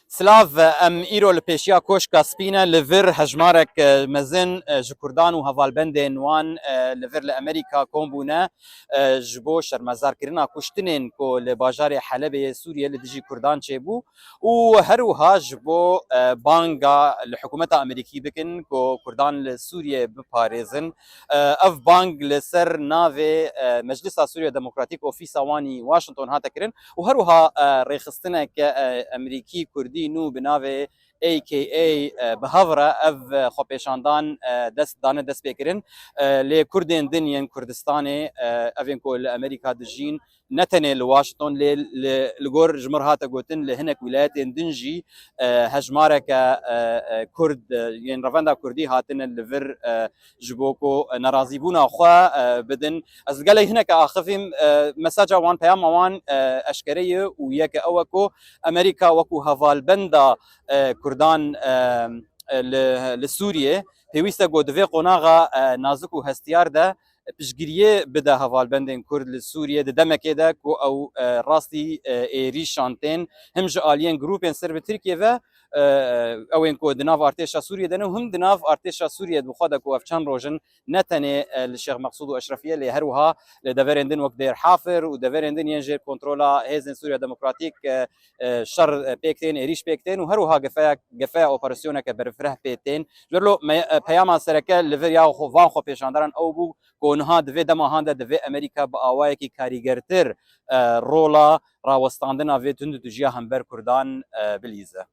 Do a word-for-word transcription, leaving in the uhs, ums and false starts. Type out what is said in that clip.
Silav, em îro li pêşiya Koşka Spî ne, li vir hejmarek, e, mezin, e, ji Kurdan û hevalbendên wan, e, li vir li Amerîka kom bûne, e, ji bo şermezarkirina kuştinên ku li bajarê Helebê yê Sûriyê li dijî Kurdan çêbû û her wiha ji bo, e, banga li hikûmeta Amerîkî bikin ku Kurdan li Sûriyê biparêzin. E, ev bang li ser navê, e, Meclisa Sûriya Demokratîk, ofîsa wan î Washington hate kirin û her wiha, e, rêxistineke, e, Amerîkî Kurdî nû bi navê A K A, e, bi hev re ev, e, xwepêşandan, e, dest dane destpêkirin. E, lê Kurdên din yên Kurdistanê, e, evên ku li Amerîka dijîn, ne tenê li Washington, lê li, li gor ji mir hate gotin, li hinek wîlayetên din jî, e, hejmareke, e, e, Kurd, e, yên revenda Kurdî hatine li vir, e, ji bo ku nerazîbûna xwe, e, bidin. Ez li gelek hineke axivîm, e, mesaja wan, peyama wan, e, eşkere ye û yek ew e ku Amerîka wekû hevalbenda, e, Kurdan, e, e, li, li Sûriyê pêwîst e ku di vê qonaxa, e, nazik û hestiyar de piştgiriyê bide hevalbendên Kurd li Sûriyê di demekê de ku ew, e, rastî, e, êrîşan tên him ji aliyên grûpên ser bi Tirkiyê ve, e, ew ên ku di nav artêşa Sûriyê de ne û him di nav artêşa Sûriyê di xwe de ku ev çend roj in ne tenê, e, li Şêx Meqsûd û Eşrefiye lê her wiha li deverên din wek Dêr Hafir û deverên din yên jêr kontrola Hêzên Sûriya Demokratîk, e, e, şer, e, pêk tên, êrîş pêk tên û her wiha gefeya, gefeya operasyoneke berfireh pê tên. Ji ber lo me, e, peyama sereke li vir ya xwe, van xwepêşandaran ew bû ku niha di vê dema han de divê Amerîka bi awayekî karîgertir, e, rola rawestandina vê tundûtûjiya hember Kurdan, e, bilîze.